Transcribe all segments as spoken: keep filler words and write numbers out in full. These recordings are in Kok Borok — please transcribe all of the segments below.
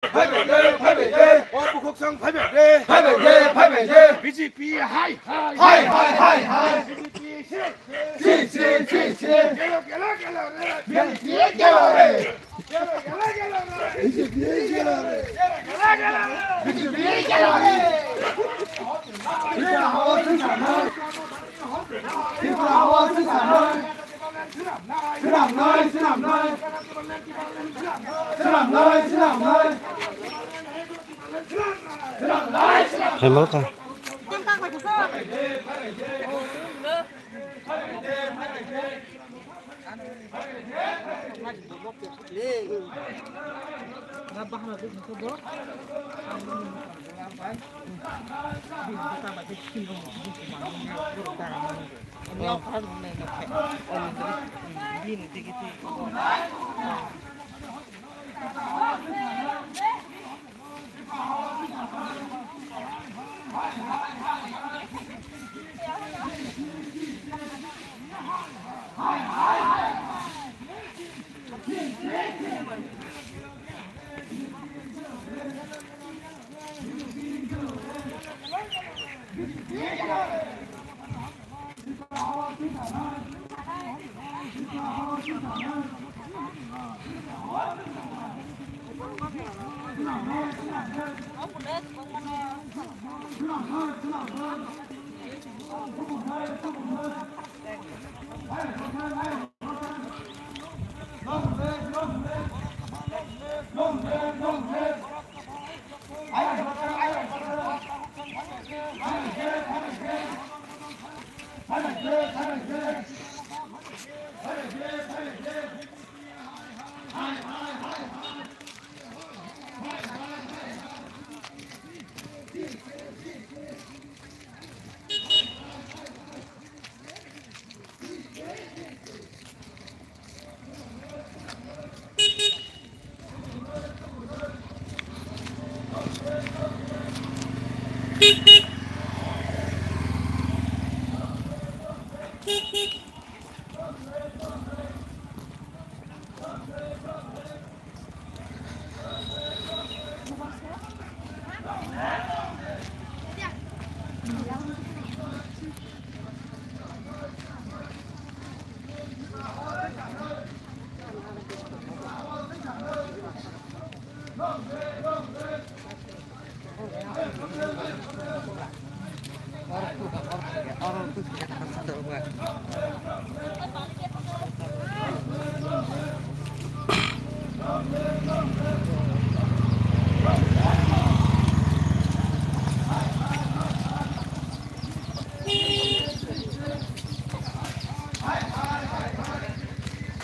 Phaibai de, phaibai de. O bukhuk song phaibai de. Phaibai de, phaibai de. B J P hai hai. Hai hai hai hai. B J P si si si si si. Gelo gelo gelo re. B J P gelo re. Gelo gelo gelo re. B J P gelo re. B J P gelo re. Tripura hawa sing sana. Tripura hawa sing sana. Swnamnai, swnamnai. Swnamnai, swnamnai. Swnamnai, swnamnai. Hai, malkha.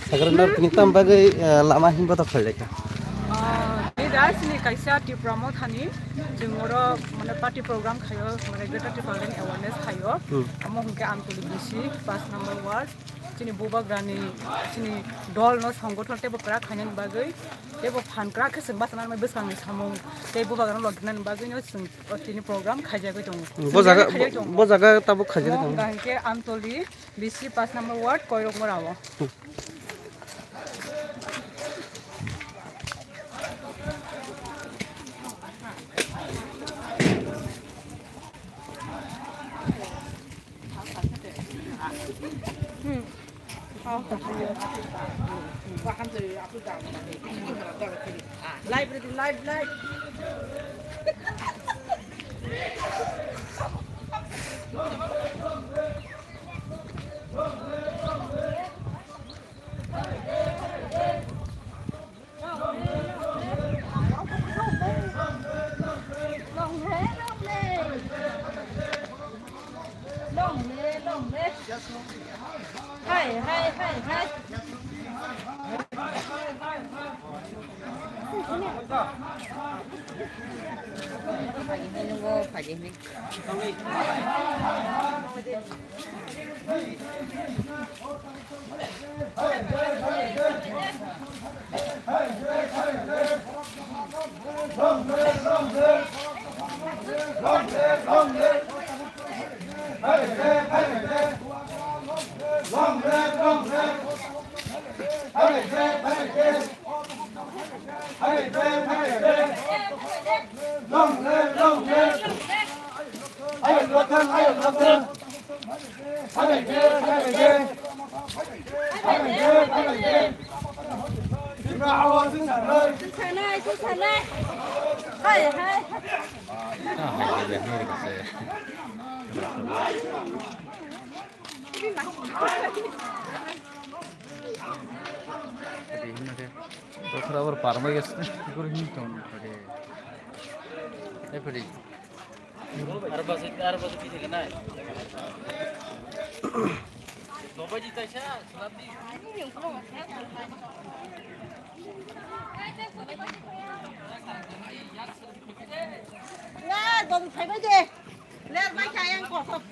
Sagra nor tini tam bagwi, eh, lama himbo to khailai kha. Ah, ni da sini kaisa Tipra Mothani, jing oro mane party program khayo, mane Greater Tipraland awareness khayo. Hmm. Amo hwnkhe Amtuli B C, paanch number ward. Chini bubagrani, chini dol no songgothon teibo kwrak khainani bagwi, teibo phan kwrak khe chwng bachana nai bwskangni samung tei bubagrano logirnani bagwi no chwng o tini program khaijagwi tongo. Bo jaga, khaijagwi tongo. Bo jaga tabuk khaijagwi tongo. Hwnkhe Amtoli B C paanch number ward Koirokmora o. Live, live, live. Long live, long live. Ayok Lothang, Ayok Lothang. Phailai de, phailai de. Phailai de, phailai de. Tripura awaz wngsanai. Wngsanai, wngsanai. Hai, hai. Bokhra bor parma ges guri hin tong. Efri. Aro bwswk, aro bwswk kisa khe nai. Bobaji taisa, swlapdi. Ya, gom phaibai de. Ler bai kha yang kothok.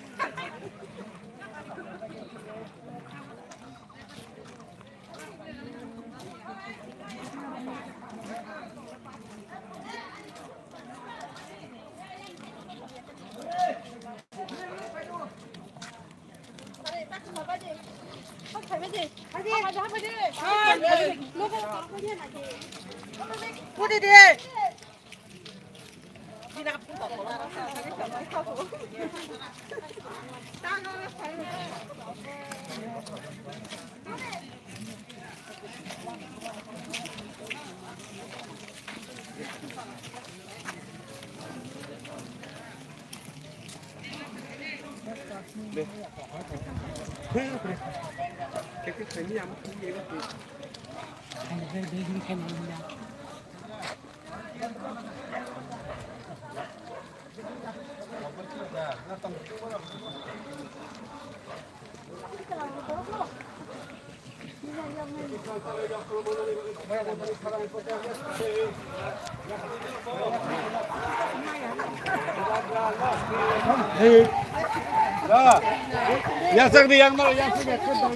Yasak di yang mana, yasak, yasak.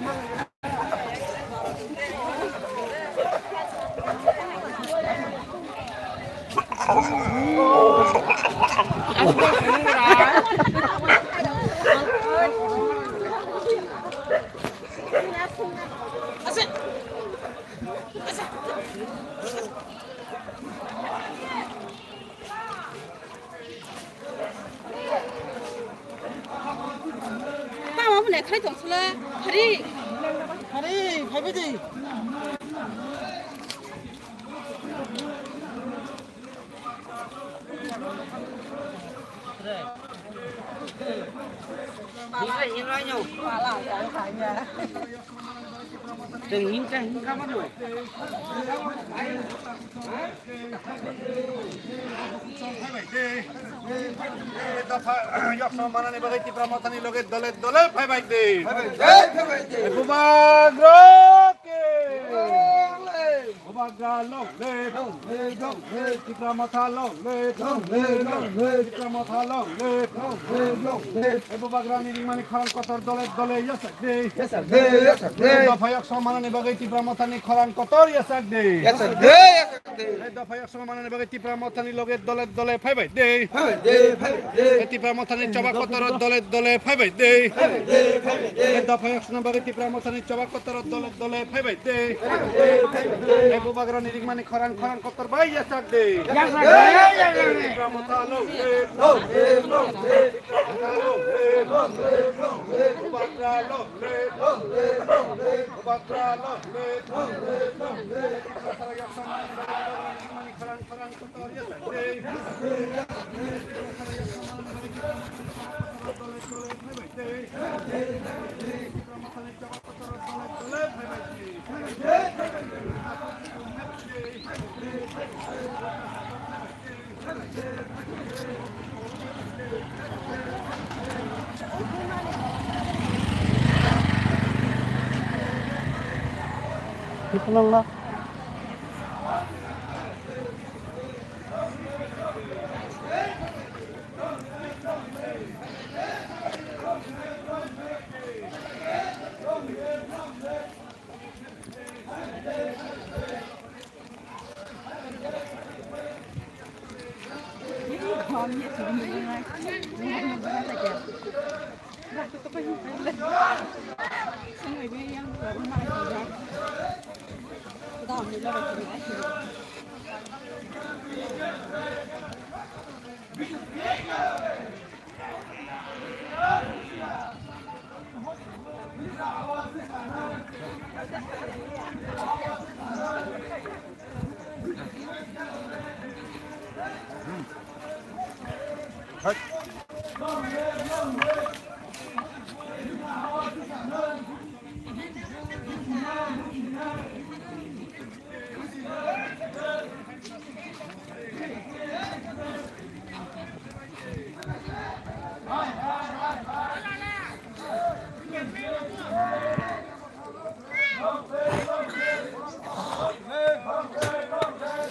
Tamo hwnwi khai tong sala, hari. Hari, phaibai di. Pala, pala, pala, pala. Teng hingka hingka mano. Dopha yoksa manani bagwi Tipra Mothani loge dole dole phaibai de. Bubagra ke. Bubagra long live. Long live, long live. Tipra Motha long live. Long live, long live. Tipra Motha long live. Long live, long live. Bubagrani ringmani khorang kotor dole dole yasak de. Yasak de, yasak de. Dopha yoksa manani bagwi Tipra Mothani khorang kotor yasak de. Yasak de, yasak de. Dopha yoksa manani bagwi Tipra Mothani loge dole dole phaibai de. Phaibai de, phaibai de. Tipra Mothani choba kotor dole dole phaibai de. Phaibai de, phaibai de. Dopha yoksa bagwi Tipra Mothani choba kotor dole dole phaibai de. Phaibai de, phaibai de. Bubagrani ringmani khorang khorang kotor bai yasak de. Yasak de, yasak de. Tipra Motha long live. Long live, long live. Long live, long live, long live. Bubagra long live. Long live, long live. Bubagra long live. Long live, long live.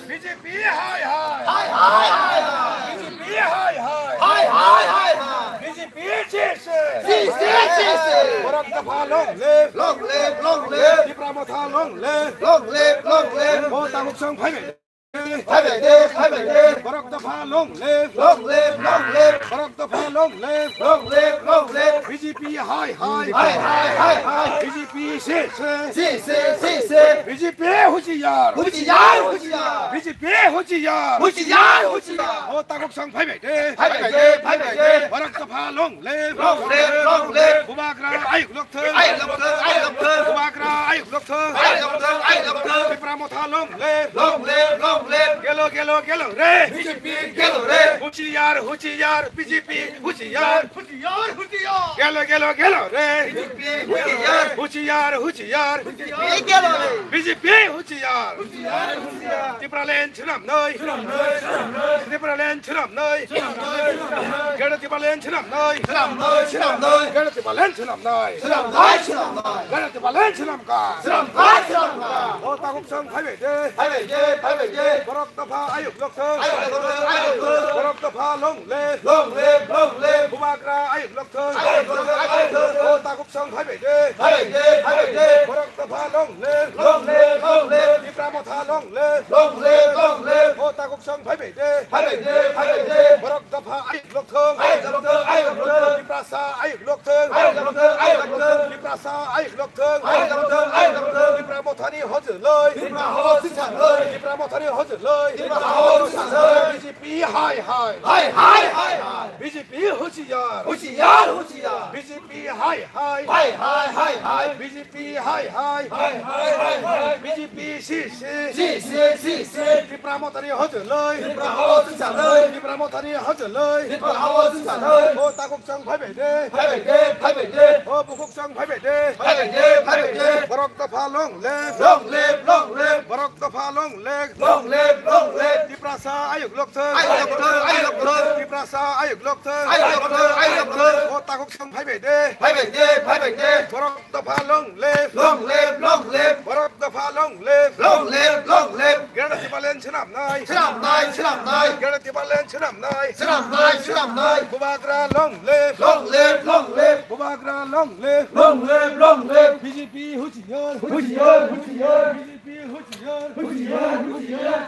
B J P hai hai. Hai hai hai hai. B J P hai hai. Hai hai hai hai. B J P sese. Sese sese. Borok Dopha long live. Long live, long live. Tipra Motha long live. Long live, long live. O Taguksong phaibai. Phaibai de, phaibai de. Borok Dopha long live. Long live, long live. Borok Dopha long live. Long live, long live. B J P hai hai. Hai hai hai hai. B J P sese. Sese sese. B J P huchiyar. Huchiyar, huchiyar. B J P huchiyar. Huchiyar, huchiyar. O Taguksong phaibai de. Phaibai de, phaibai de. Borok Dopha long live. Long live, long live. Bubagra ayuk lokthung. Ayuk lokthung, ayuk lokthung. Bubagra ayuk lokthung. Ayuk lokthung, ayuk lokthung. Tipra Motha long live. Long live, long live. Gelo, gelo, gelo re. B J P gelo re. Huchiyar, huchiyar, B J P huchiyar. Huchiyar, huchiyar. Gelo, gelo, gelo re. B J P huchiyar. Huchiyar, huchiyar. B J P gelo re. B J P huchiyar. Huchiyar, huchiyar. Tipraland swnamnoi. Swnamnoi, swnamnoi. Tipraland swnamnoi. Swnamnoi, swnamnoi. Gelo Tipraland swnamnoi. Swnamnoi, swnamnoi. Gelo Tipraland swnamnoi. Swnamnoi, swnamnoi. Gelo Tipraland swnamkha. Swnamkha, swnamkha. O Taguksong phaibai de. Phaibai de, phaibai de. Borok Dopha ayuk lokthung. Ayuk lokthung, ayuk lokthung. Borok Dopha long live. Long live, long live. Bubagra ayuk lokthung. Ayuk lokthung, ayuk lokthung. O Taguksong phaibai de. Phaibai de, phaibai de. Borok Dopha long live. Long live, long live. Tipra Motha long live. Long live, long live. O Taguksong phaibai de. Phaibai de, phaibai de. Borok Dopha ayuk lokthung. Ayuk lokthung, ayuk lokthung. Tiprasa ayuk lokthung. Ayuk lokthung, ayuk lokthung. Tiprasa ayuk lokthung. Ayuk lokthung, ayuk lokthung. Tipra Mothani hojloi. Tipra hojloi. Tipra Mothani hojloi. Tipra hojloi. B J P hai hai. Hai hai hai hai. B J P huchiyar. Huchiyar, huchiyar. B J P hai hai. Hai hai hai hai. B J P hai hai. Hai hai hai hai. B J P sese. Sese sese. Tipra Mothani hojloi. Tipra hojloi. Tipra Mothani hojloi. Tipra hojloi. O Taguksong phaibai de. Phaibai de, phaibai de. O Bukuksong phaibai de. Phaibai de, phaibai de. Borok Dopha long live. Long live, long live. Borok Dopha long live. Long live, long live. Tiprasa ayuk lokthung. Ayuk lokthung, ayuk lokthung. Tiprasa ayuk lokthung. Ayuk lokthung, ayuk lokthung. O Taguksong phaibai de. Phaibai de, phaibai de. Borok Dopha long live. Long live, long live. Borok Dopha long live. Long live, long live. Gelo Tipraland swnamnoi. Swnamnoi, swnamnoi. Gelo Tipraland swnamnoi. Swnamnoi, swnamnoi. Bubagra long live. Long live, long live. Bubagra long live. Long live, long live. B J P huchiyar. Huchiyar, huchiyar. B J P huchiyar. Huchiyar, huchiyar.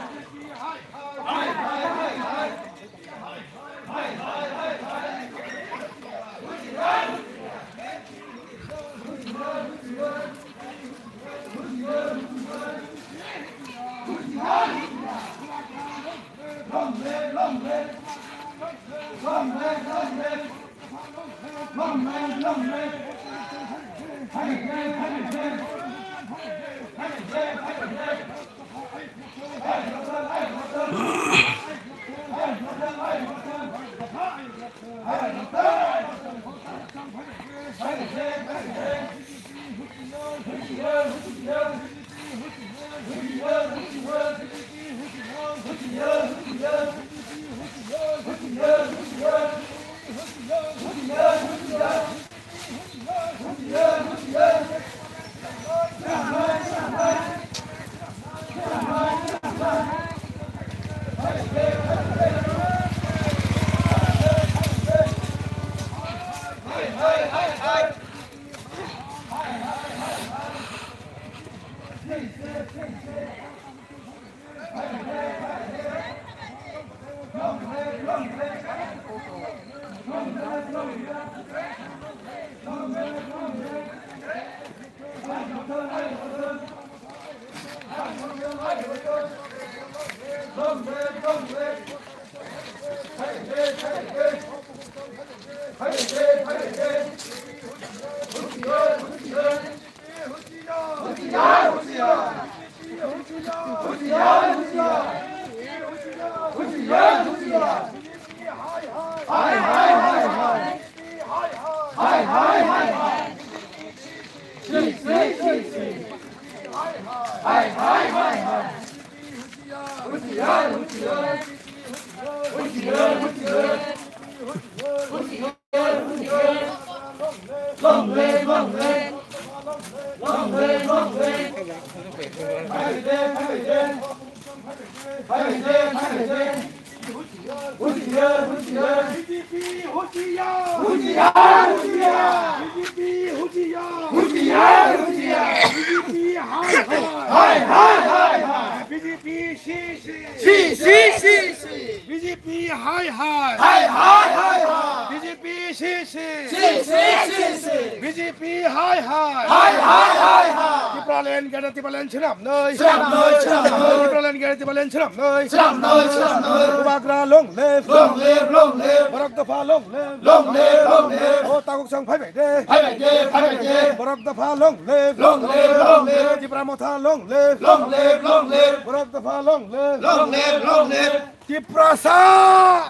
Husiar, husiar. B J P husiar. Husiar, husiar. B J P husiar. Husiar, husiar. B J P hai hai. Hai hai, hai hai. B J P shi shi. Shi shi, shi shi. B J P hai hai. Hai hai, hai hai. B J P shi shi. Shi shi, shi shi. B J P hai hai. Hai hai, hai hai. Tipraland gede Tipraland swnamnoi. Swnamnoi, swnamnoi. Tipraland gede Tipraland swnamnoi. Swnamnoi, swnamnoi. Bubagra long live. Long live, long live. Borok dopha long live. Long live, long live. O taguksong phaibai de. Phaibai de, phaibai de. Borok dopha long live. Long live, long live. Tipra motha long live. Long live, long live. Borok dopha long live. Long live, long live. Tiprasa.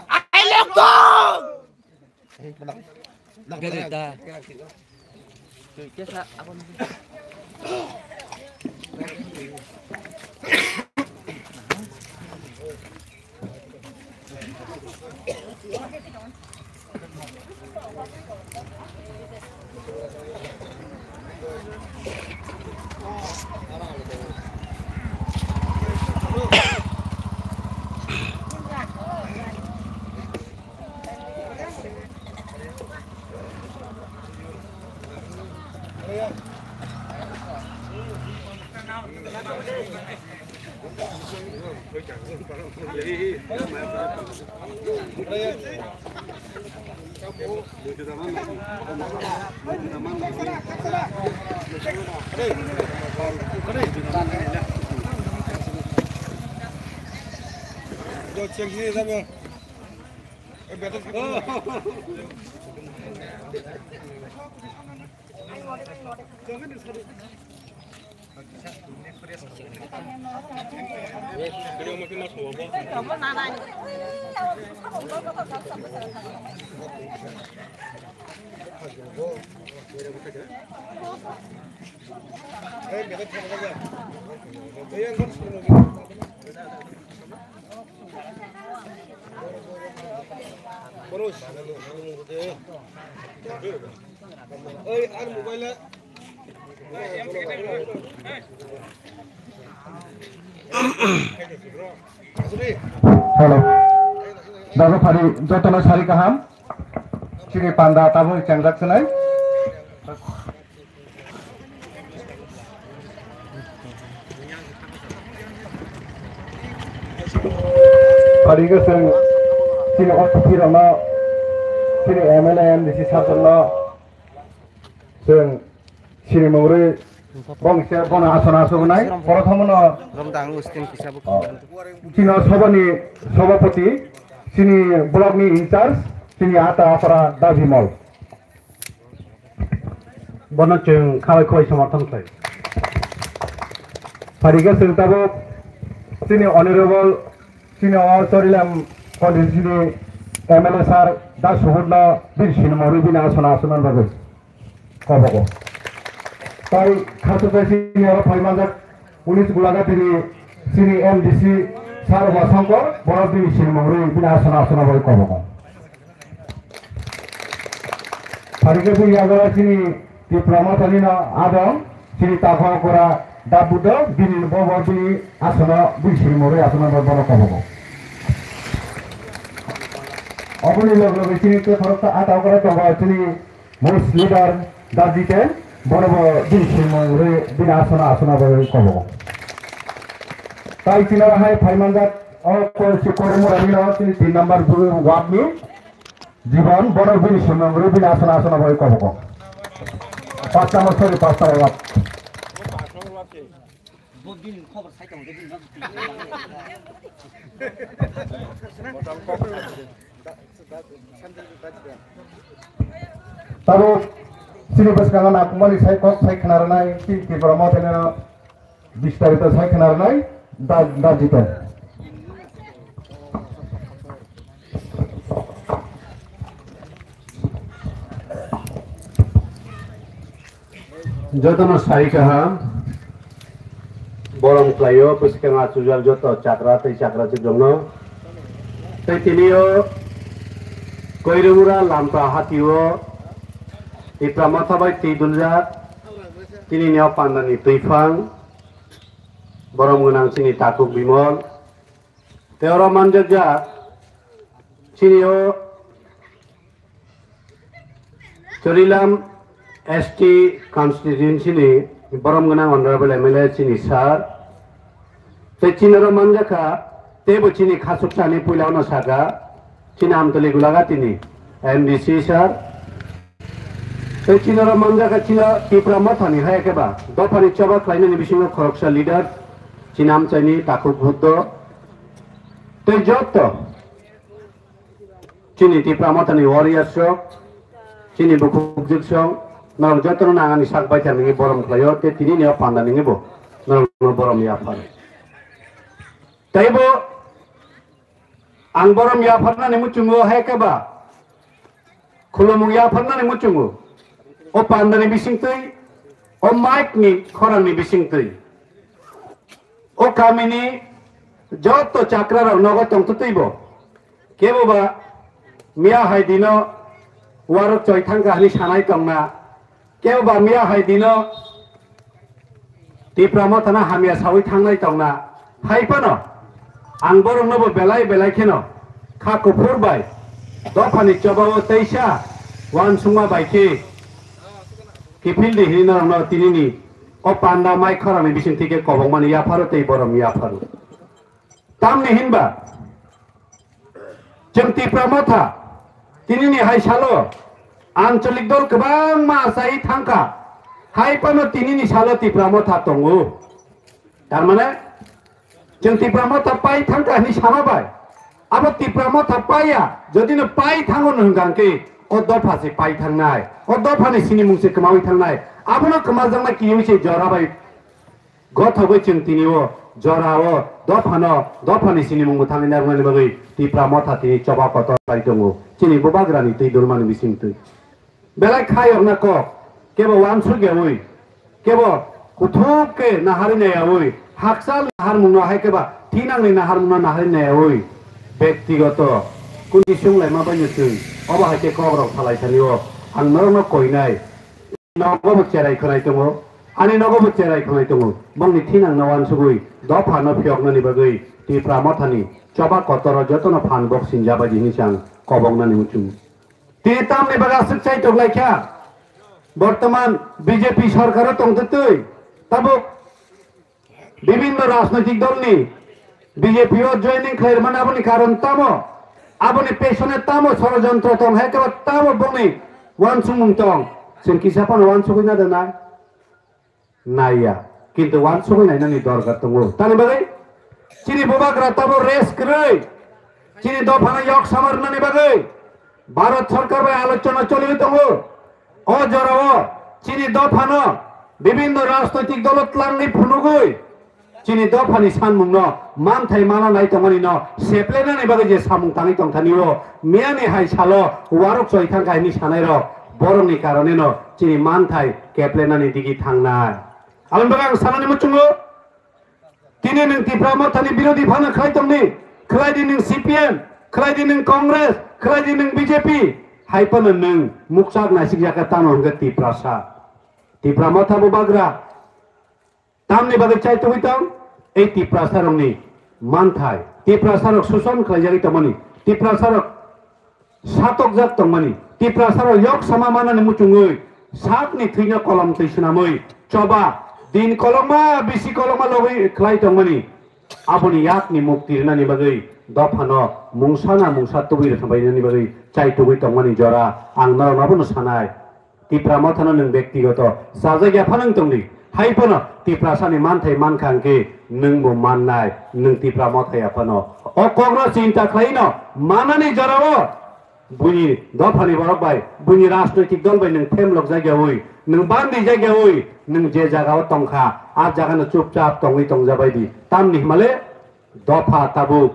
Ai lokto. Hello. Dago phari jotono sari kaham. Chini panda tabuk chengjak swnai. Pari ke seng chini O T P rano chini M L A M D C sason no seng chini mungri bong se bono ason ason nai poro thomo no. Romdang ustin kisa bu. Chini sobani sobapoti chini block ni in charge chini ata apara Dabimol. Bono chwng khabai khoi somorthon khlai. Phaikhe chwng tabuk chini honorable, chini o Chorilam constituency ni M L A sir da subutno bini sinimorwi bini asona asona bagwi kobogo. Tai khachukjak chini oro phaimanjak Unis Gulagatini chini M D C sir Umasongkor, borok bini sinimorwi bini asona asona bagwi kobogo. Phaikhe bini yago chini Tipra Mothani no adong, chini Takhok Gora Dabudo, bini bobo bini asona bini sinimorwi asona bagwi bono kobogo. Oboni loge loge chini Tipra Mothani ata okora tongo chini Most leader Dajiten, bono bo bini simung rwi bini asona asona bo rwi kobo. Tai chini hai phaimanjak o ko si Kormurani no chini tin number ward ni Jibon, bono bini simung rwi bini asona asona bo rwi kobo. Pas number, sorry, pas number ward. Bo bini khobor sai tongo, bini no. Tabuk chini bwskango nakumani sai kok sai khna rwnai, chini Tipra Mothani no bistarito sai khna rwnai, da, da jito. Jotono sai kaham, borom khlaio, bwskango achukjak joto chakra tei chakra chwkjongno. Tei tini o Koirumura Lamka hati o Tipra Motha bai twi duljak, tini ni o panda ni twi phang, borom gwnang chini Takhuk Bimol. Tei oro manjak jak chini o Chorilam S T constituency ni borom gwnang honorable M L A chini sir. Tei chini oro manjakha, teibo chini khasuk sani puila ono saka, chini Amtali Gulagati ni M D C sir. Tei chini oro manjakha chini Tipra Motha ni hai khe ba dopha ni choba khlainani bisingo khoroksa leader chini amchaini Takhuk Buddho. Tei joto chini Tipra Motha ni warriors rok, chini bukhuk jwk song, norok jotono nangani sak baithang nini borom khlaio, tei tini ni o panda nini bo norok no borom yaphar. Tei bo ang borom yapharnani muchungo hai khe ba khulumung yapharnani muchungo o panda ni bisingtwi, o mic ni khorang ni bisingtwi. O kamini joto chakrarok nogo tongtwtwibo, keboba miya hai dino warok choi thangkha hwnwi sanai tongna, keboba miya hai dino Tipra Mothano hamya sawi thangnai tongna, hai phano ang boroknobo belai belai kheno kha kuphur bai dophani chobao teisa uansukma bai khe kiphildi hwnwi norokno tinini o panda mai khorangni bisingtwi khe kobokmani yapharo tei borom yapharo. Tamni hinba chwng Tipra Motha tinini hai salo ancholik dol kwbangma achai thangkha, hai phano tinini salo Tipra Motha tongo. Tar mane, chwng Tipra Motha pai thangkha hwnwi sama bai, abo Tipra Motha paiya, jodi no pai thango no hwnkha hwnkhe, o dopha se pai thangnai, o dophani sinimung se kwmawi thangnai, abono kwmajaknai kiwi se jora bai gothogwi chwng tini o jora o dophano, dophani sinimung bo thangwi narwknani bagwi Tipra Motha tini choba kotor bai tongo, chini bubagrani twi dormani bisingtwi. Belai khayokna kok, kebo uansuk yaui, kebo kuthuk khe naharwi naiyaui, hakchal naharmungno hai khe ba thinangni naharmungno naharwi naiyaui, bektigoto kundi sung laima bai no chwng obo hai khe kok rok salai thani o ang norokno koinai. Nogo bo cherai khwnai tongo, ani nogo bo cherai khwnai tongo, bongni thinangno uansugwi dophano phiyoknani bagwi Tipra Mothani choba kotoro jotono phan bok sinjabaidi hinwi se ang koboknani muchungo. Tini tamni bagwi aswk chaitok lai kha? Bortoman B J P sorkaro tongtwtwi tabuk bibinno rajnoitik dolni B J P o joining khlai rwmani aboni karon tamo? Aboni pesone tamo sorojontro tong hai khe ba tamo bongni uansukmung tong? Chwng kisa phano uansugwi na da nai? Naiya, kintu uansugwi nainani dorkar tongo. Tamni bagwi chini bubagra tabo rest kwrwi chini dophano yok sama rwnani bagwi Bharat Sarkar bai alochona choliwi tongo. O jorao chini dophano bibinno rajnoitik dolo tlangwi phunugwi chini dophani sanmungno manthai mana nai tongmani no seplenani bagwi je samung tangwi tongthani o miyani hai salo warok choi thang kaini sanai rok borokni karone no chini manthai keplenani digi thangnai. Aboni bagwi ang sanani muchungo, tini nwng Tipra Mothani birodhi phano khlai tongdi, khlai di nwng C P M, khlai di nwng Congress, khlai di nwng B J P, hai phano nwng mukchak naisik yakha tamo hwnkhe Tiprasa. Tipra Motha bubagra, tamni bagwi chai tongwi tong, ei Tiprasa rokni manthai, Tiprasa rok suson khlaijagwi tongmani, Tiprasa rok satokjak tongmani, Tiprasa rok yok sama manani muchungwi sakni thwino kolom twi swnamwi choba din kolokma bisi kolokma logwi khlai tongmani, aboni yakni mukti rwnani bagwi dophano mungsa na mungsa tubui rwkha bainani bagwi chai tubui tongmani jora ang norokno abono sanai. Tipra Mothano nwng bektigoto sajagya phano wng tongdi, hai phano Tiprasani manthai mankha hwnkhe nwngbo mannai, nwng Tipra Motha ya phano. O kokno chinta khlaino manani jorao buini dophani borok bai, buini rajnoitik dol bai nwng phemlok jagyaui, nwng bandi jagyaui, nwng je jagao tongkha, a jagano chupchap tongwi tongjabaidi. Tamni hwnmale dopha tabuk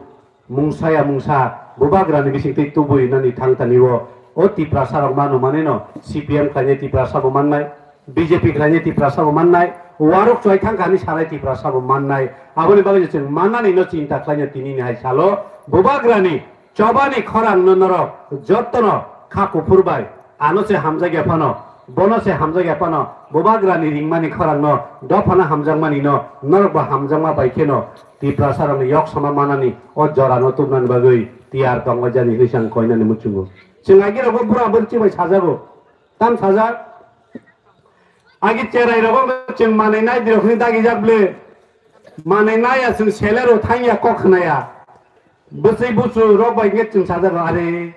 mungsa ya mungsa bubagrani bisingtwi tubui nani thang tani o, o Tiprasa rok mano maneno C P M khlainai Tiprasa bo mannai, B J P khlainai Tiprasa bo mannai, warok chwai thang kani sanai Tiprasa bo mannai. Aboni bagwi chwng mannani no chinta khlainai tinini hai salo bubagrani Chobani khorang no norok jotto no kha kuphur bai, ano se hamjakya phano, bono se hamjakya phano, bubagra ni ringmani khorang no, dophano hamjakmani no, norok bo hamjakma bai kheno, Tiprasa rok ni yok sama manani, o jora no tubnani bagwi tiyar tongo jani hinwi sang koinani muchungo. Chwng agi rok bo bura bwrwi chibai sajago, tam sajak, Agi cherai rogo chwng manwi nai dirok hwnwi dagi jak ble. Manwi nai ya chwng sele ro thang ya kok khna ya. Bwswi busu rok bai nge chwng sajak are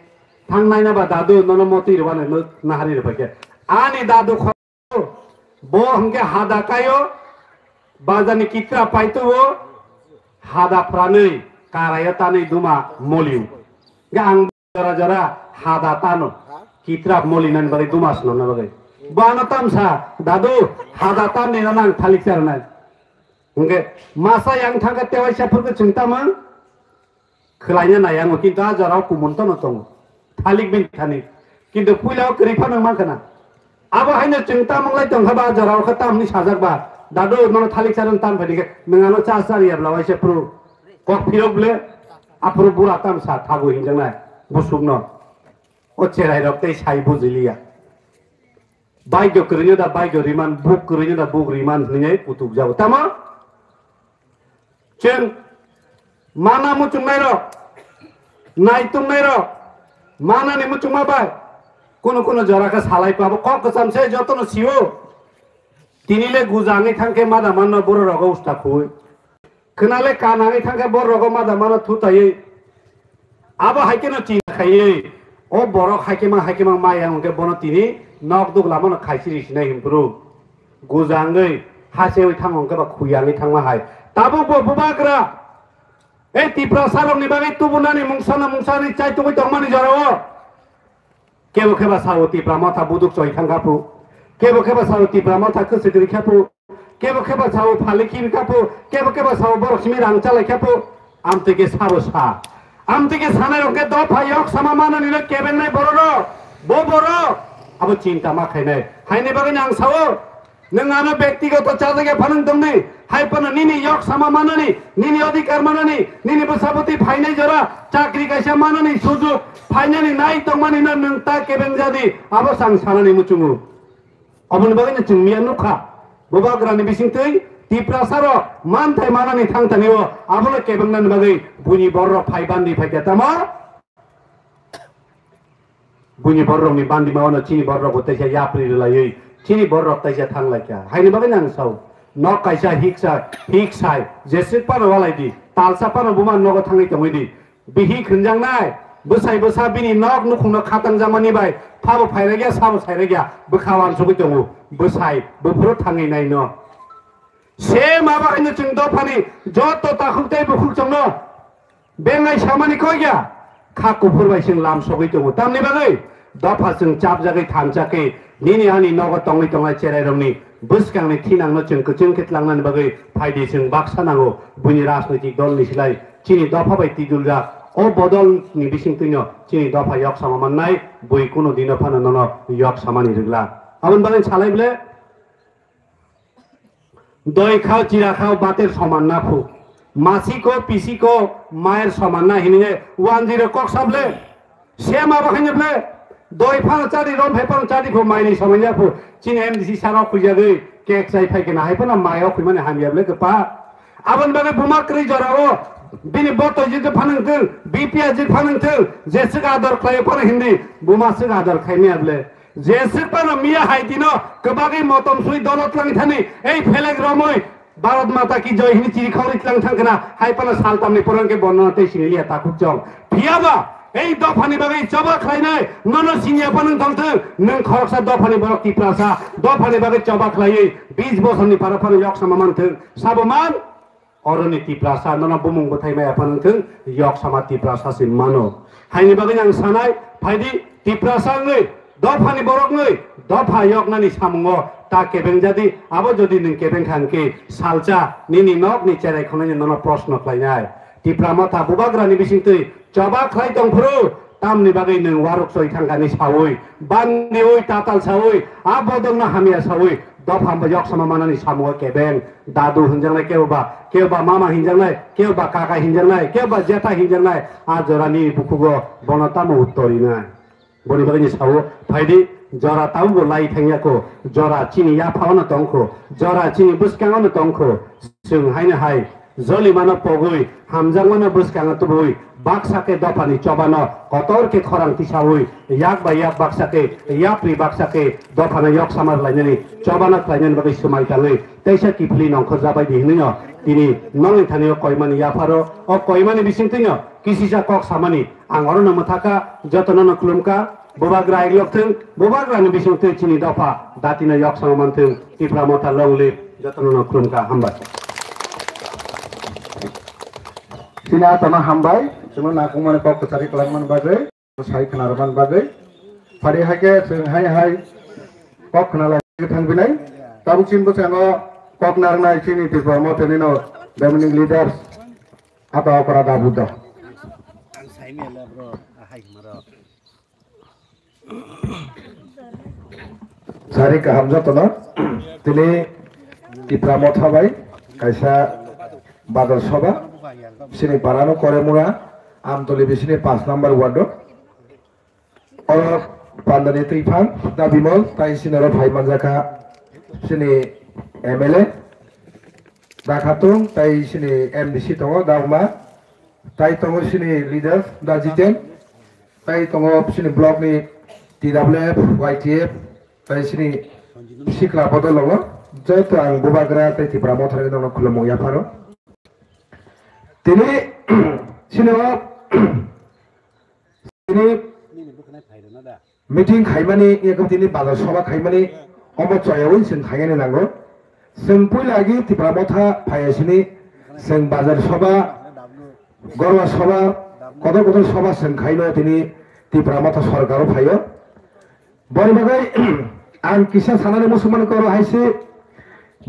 thang nai na ba dadu nono motwi rwani no nahari rw bai khe. Ani dadu kho bo hwnkhe hada kayo bazani kitra paituo hada phranwi karayo tanwi duma moliu. Ga ang jora jora hada tano. Kitrap moli nan bagwi duma swnamna bagwi. Bo ano tamsa, dadu, hada tan ni nang thalik char nai. Hwnkhe masa yang thangkha tewaisa phurkhe chwng tamang khwlaina nai ango, kintu a jorao kumun tono tongo. Thalik bini thani. Kintu puila o kwrwi phano mankha na. Abo haino chwng tamung lai tongkha ba, a jorao khe tamni sajak ba. Dadu, nono thalik charwng tam phaidi khe, nwng ano cha chariya bla waisa phuru. Kok phirok ble, aphuru bura tamsa thago hinjaknai, busukno. O cherai rok tei sai bujiliya. Baigyo kwrwino da baigyo riman, buk kwrwino da buk riman hinwi kutuk jago. Tamo? Chwng mana muchungnairok, naitungnairok, manani muchungma bai kunu kunu jora khe salai pabo kok kwcham se jotono sio. Tini le gujangwi thangkhe mada manno borok rogo usta khui. Khwnale kanangwi thangkhe borok rogo mada manno thutaiwi. Abo hai kheno chinta khaiwi, o borok hai khe ma, hai khe ma maya hwnkhe bono tini nok duglamano khaisiri sinai hwnphuru. Gujangwi hasewi thango hwnkhe ba khuyangwi thangma hai. Tabuk bo bubagra, ei Tiprasa rokni bagwi tubunani mungsano mungsani chai tongwi tongmani jorao. Kebo khe ba sao Tipra motha buduk choi thang kha phu. Kebo khe ba sao Tipra motha kwchwk ri kha phu. Kebo khe ba sao phali khi kha phu. Kebo khe ba sao borok simi rang chalai kha phu. Amtwi khe sabo sa. Amtwi khe sanai rok khe dopha yok sama manani no kebengnai borok rok. Bo borok abo chinta ma khainai. Haini bagwi no ang sao. Nwng ano bektigoto chajagya phanang tongdi, hai phano nini yok sama manani, nini odhikar manani, nini bwsabwtwi phainai jora, chakri kaisa manani sujug, phainani nai tongmani no nwng ta kebeng jadi, abo chang sanani muchungo. Oboni bagwi no chwng miya nukha, bubagrani bisingtwi Tiprasa rok manthai manani thangthani o, abono kebengnani bagwi buini borok phai bandi phaikha tamo? Buini borokni bandima wano chini borok bo teisa yapri rwlaiwi chini borok teisa thanglaikha. Haini bagwi nang sao. Nok kaisa hiksa, hiksai, jeswk phano walai di, talsa phano buma nogo thangwi tongwi di. Bihik hwnjaknai, bwsai bwsa bini nok nukhungno khatang jamani bai, phabo phairakya, sabo sairakya, bwkha wansugwi tongo. Bwsai, buphuru thangwi naino. Se ma bahaino chwng dophani joto takhuk tei bukhuk chwngno. Bengai samani koi ya, kha kuphur bai chwng lam sogwi tongo. Tamni bagwi dopha chwng chapjagwi thansa khe nini ani nogo tongwi tongnai cherairokni bwskangni thinangno chwng kwchwng khe tlangnani bagwi phaidi chwng baksa nango. Buini rajnoitik dolni slai chini dopha bai tiduljak o bodolni bisingtwino chini dopha yok sama mannai, bui kunu dino phano nono yok samani rwgla. Aboni bagwi salai ble. Doi khao, chira khao, bater soman na phu. Masi ko, pisi ko, mayer soman na hinwi one zero kok sable. Se ma bo khainye ble. Doi phano chadi, rom phai phano chadi phu, mai ni soman ya phu. Chini M D C saro khujagwi, kek chai phai kena hai phano mai o khuimani hamya ble kapa. Aboni bagwi buma kwrwi jorao, bini boto jit phanang thung, B P S jit phanang thung, jeswk ador khlai phano hindi, buma swk ador khaimya ble. Jeswk phano miya hai dino kwbagwi motom swi dolo twlang thani, ei phelek romwi, Bharat Mata ki joi hini chiri khorwi twlang thang khna, hai phano saltamni porong khe bornona tei sini liya takhuk chong. Phiyaba, ei dophani bagwi choba khlainai, nono siniya phano tong thung, nwng khoroksa dophani borok Tiprasa, dophani bagwi choba khlaiwi, bis bosorni para phano yok sama man thung, sabo man? Oroni Tiprasa, nono bumung bwthai maya phano thung, yok sama Tiprasa se mano. Haini bagwi ang sanai, phaidi Tiprasa wngwi, dophani borok wngwi, dopha yoknani samungo ta kebeng jadi, abo jodi nwng kebeng kha hwnkhe salsa nini nokni cherai khonani nono proshno khlainai. Tipra motha bubagrani bisingtwi choba khlai tongphuru, tamni bagwi nwng waruk choi thangkani saui, bandiui tatal saui, a bodolno hamya saui, Dopha hambai yok sama manani samungo kebeng, dadu hinjaknai, kebo ba, kebo ba mama hinjaknai, kebo ba kaka hinjaknai, kebo ba jeta hinjaknai, a jorani bukhugo bono tamo uttor rinai? Boni bagwi ni sao, phaidi, jora tabukbo lai thangya kho, jora chini yaphao no tong kho, jora chini bwskango no tong kho, chwng haino hai, jolimano pogwi, hamjakmano bwskango tubui, baksa khe dophani chobano kotor khe khorang tisaui, yak bai yak baksa khe, yapri baksa khe dophano yok samar lainani chobano khlainani bagwi swmai tangwi, teisa kiphilwi nongkhor jabai di hwnwi no tini nongni thani o koimani yapharo, o koimani bisingtwi no kisisa kok samani ang orono mwthaka, jotono no khulumka, bubagra eglok thung, bubagra ni bisingtwi chini dopha datino yok sama manthung, Tipra Motha long live, jotono no khulumka, hambai. Chini atama hambai, chwngno nakungmani kok kwchari kwlangmani bagwi, sai khwnarwmani bagwi. Phari hai khe chwng hai hai kok khwnalai thangphinai. Tabuk chini bwskango kok narwknai chini Tipra Mothani no governing leaders, ata okra da Buddha. Sari kaham jotono, tini Tipra Motha bai kaisa badal soba, sini parano Koremura, Amtoli bisini pash number ward o. Oro pandani twiphang da Bimol, tai sini oro phai manjakha sini M L A da Khatung, tai sini M D C tongo da Uma, tai tongo sini leader da Jiten, tai tongo sini block ni T W F, Y T F, tai sini sikla bodol longo. Joto ang bubagra tai Tipra Mothani nokno khulumung yapharo. Tini sini o tini meeting khaimani, eko tini bazar soba khaimani, omo choyawi chwng khainani nango. Chwng puila agi Tipra Motha phaiya sini, chwng bazar soba, gorwa soba, kotor kotor soba chwng khaino tini Tipra Motha sorkaro phaio. Boni bagwi ang kisa sanani muchungmani koro hai se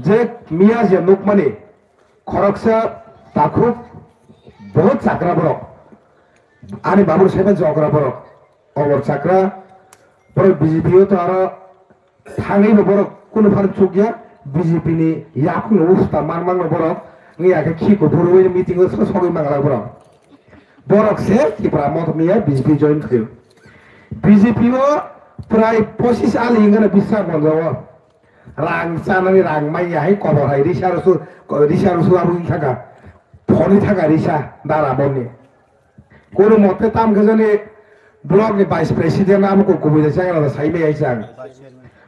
je miya je nukmani khoroksa takhuk, bohut chakra borok, ani babur saiman chokra borok, obor chakra borok, B J P o to aro thangwi bo borok kunu phano chukya, B J P ni yakung no usta man mangno borok wngya khe khiko phuru meeting o sogwi manglak borok. Borok se Tipra Motha miya B J P join khaio. B J P o prai pochis ali wngkha na biswak monjo o. Rang chanani rang manya hai kobor hai risa rusu, risa rusu abo wngkha kha. Phone wngkha kha risa dara boni. Kono mote tam khe jani block ni vice president abo ko kubui da chang la sai mai ai chang.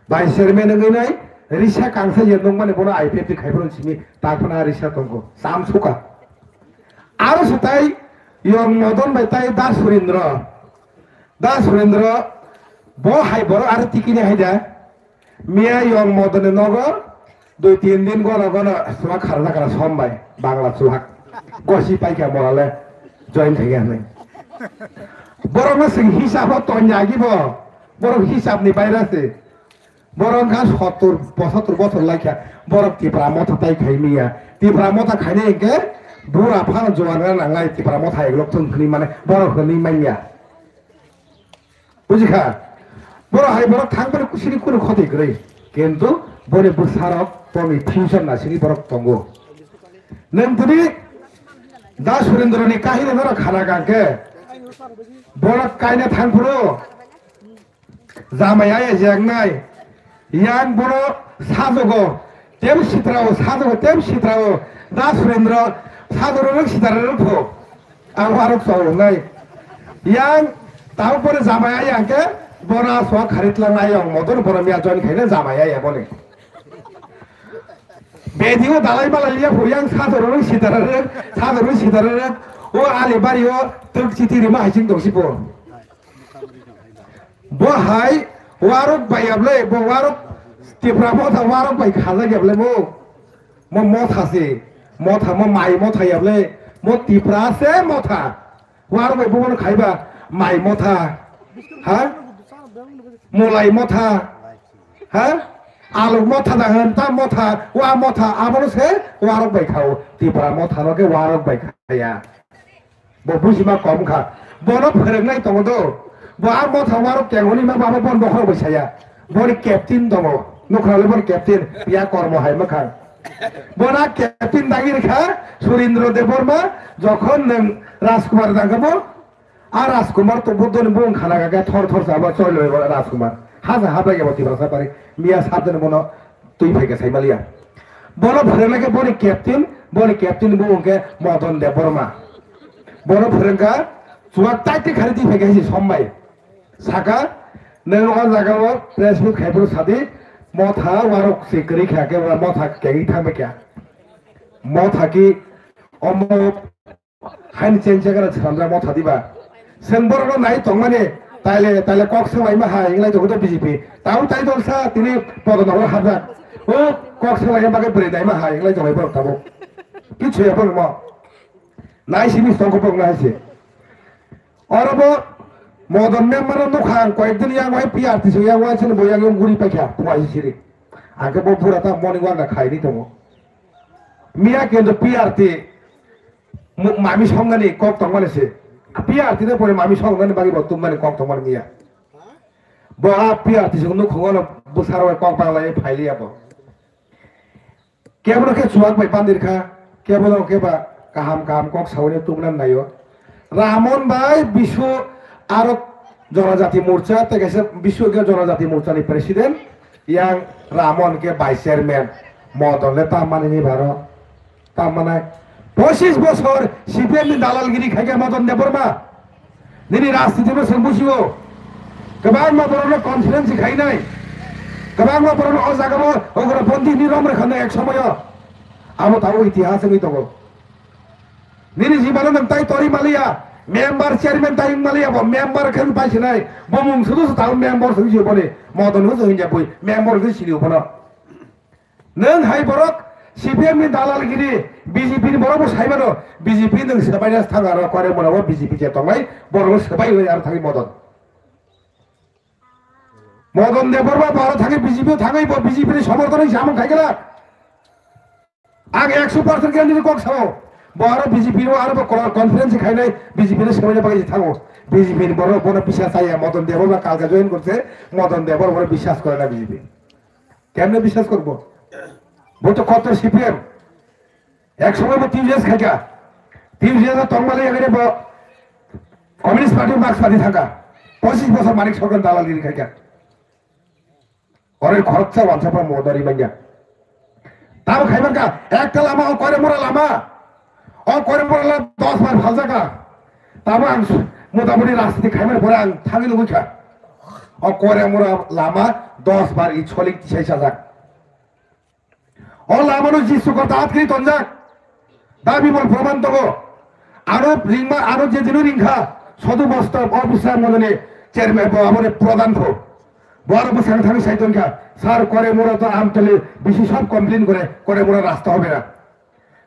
Vice chairman wngwi nai risa kangsa je nung mani bono I P F T khai phano simi ta phana risa tongo. Sam suka. Aro se tai Yong Modon bai tai Da Surendra. Da Surendra bo hai borok aro tikini hai da. Miya Yong Modon ni nogo dui tin din gono gono suak kharjak kara som bai Bangla suak. Gosi paikha borale join khaikha hinwi. Borok no sing hisab o tonya agi bo. Borok hisab ni baira se. Borok wngkha sottur, pochottor bochor laikha, borok Tipra Motha tai khai miya. Tipra Motha khainai hinkhe bura phano juan wngna nangnai, Tipra Motha eglok thung hwnwi mane borok hwnwi manya. Bujikha? Borok hai borok thang phano kusini kunu khoti kwrwi. Kintu boni bwsarok boni future nasini borok tongo. Nwng tini Da Surendra ni kahini norok khana kha khe borok kaina thang phuru Jamai aya je wngnai. Yang bono sajogo, tem sitrao, sajogo, tem sitrao. Da Surendra sajogo rwk sitra rwk pho. Ang warok chao wngnai. Yang tao bono jamai aya hwnkhe bono aswk kharitlang ayong modor bono miya join khaina jamai aya boni. Bedi o dalai malai liya pho yang sajogo rwk sitra rwk, sajogo rwk sitra rwk. O ali bari o twk chiti rima hai ching tong si pho. Bo hai warok bai ya ble, bo warok Tipra Motha warok bai khajak ya ble mo. Mo Motha se, Motha mo mai Motha ya ble, mo Tipra se Motha. Warok bai bo bono khaiba mai Motha, ha? Mulai Motha, ha? Aluk Motha da hwn ta Motha, wa Motha, abono se warok bai khao. Tipra Motha no khe warok bai khaya. Bo bujima kom kha. Bono phwrwngnai tongo do. Bo a Motha warok kengoni ma baba bon bokhorok bai saya. Boni captain tongo. Nukha le bor captain, piya kormo hai mwkhang. Bona captain dagi rikha, Surindra Debbarma, jokhon nwng Rajkumar dangkha bo, a Rajkumar to Buddho ni bung khana ga thor thor sa ba choi loi bo Rajkumar. Haja habla ge bo Tiprasa pari, miya sabjani bono twi phai khe sai maliya. Bono phwrwng lai khe boni captain, boni captain bung khe Madan Debbarma. Bono phwrwng kha, chuwak tai te khari twi phai khe hai se sombai. Saka, nwng o jaga o press meet khai phuru sadi, motha warok se kwrwi kha khe, motha kegwi thangbai kha. Motha ki omo haini chen chekara chwlamjak motha diba. Chwng borokno nai tongmani, taile, taile kok swng laima hai, wng lai tongo B J P. Tamo tai dol sa, tini podo nogo hapjak. O kok swng laima bagwi bwrwi naima hai, wng lai tongo borok tabuk. Kichu ya borok mo. Nai simi tongkho borok nai se. Oro bo Madan member no nukha ang koyek din yang wai P R T C yang wai sini bo yang guri paikha phai siri. Angke bo pura ta morning walk na khai ni tongo. Miya kendo P R T mu-, mami songani kok tongmani se. P R T de pore mami songani bagi bo tumani kok tongmani miya. Bo a P R T C nuk khungo no busaro kok bang lai phai liya bo. Kebono khe chuwak bai pandir kha, kebono khe ba kaham kaham kok saui tubuna naio. Ramon bai Bisu aro Jonojati Morcha, tei kaisa Bisu Jonojati Morcha ni president, yang Ramon khe vice chairman, Modon le tam mani ni baro, tam manai. Pochis bosor C P M ni dalalgiri khai khe Modon Debbarma. Nini rajniti no chwng bujigo. Kwbangma borokno conference khainai. Kwbangma borokno o jagao ugraponthy hinwi rom rwkha nai ek somoyo. Abo tabuk itihas wngwi tongo. Nini jibano nwng tai tori maliya, member chairman tai wng maliya, bo member khe wng pai sinai. Bo mung sudu se tabuk member se wngwi boni. Modon no se wngya bui, member wngwi sini bono. Nwng hai borok C P M ni dalalgiri, B J P ni borok bo sai mano, B J P nwng swbaina thang aro kore mona bo B J P je tongnai, borok bo swbai hwnwi aro thangwi Modon. Modon Debbarma bo aro thangwi B J P thangwi bo B J P ni somorthon hwnwi samung khai kala. Ang ekso percent guarantee kok sao. Bo aro B J P no aro bo con-, conference khainai B J P ni swbaina bagwi thango. B J P ni borok bono bisas chaya, Modon Debbarma kalka join korse, Modon Debbarma bono bisas kore na B J P. Kemne biswas korbo? Bo to kottor C P M. Ek somoy bo T U J S khaikha. T U J S o tongmani yagare bo Communist Party, Marx Party thangkha. Pochis bosor Manik Sarkar dalalgiri khaikha. Ore khoroksa wansa pa modari manya. Tamo khaibankha, ekta lama o kore mura lama. O kore mura lama dos bar phaljakha. Tamo ang s-, motamoti rajniti khaimani pore ang thangwi nugwi kha. O kore mura lama dos bar i cholik tisai sajak. O lamano Jisu Kota atkri tonjak. Dabi mol proman tongo. Aro ringma, aro je dino ringkha, sodu bosto, o bisra mononi chairman bo aboni prodhan pho. Bo aro bwsang thangwi sai tongkha, "Sir, kore mura to Amtali bisi sob complain kore, kore mura rasta hobe na."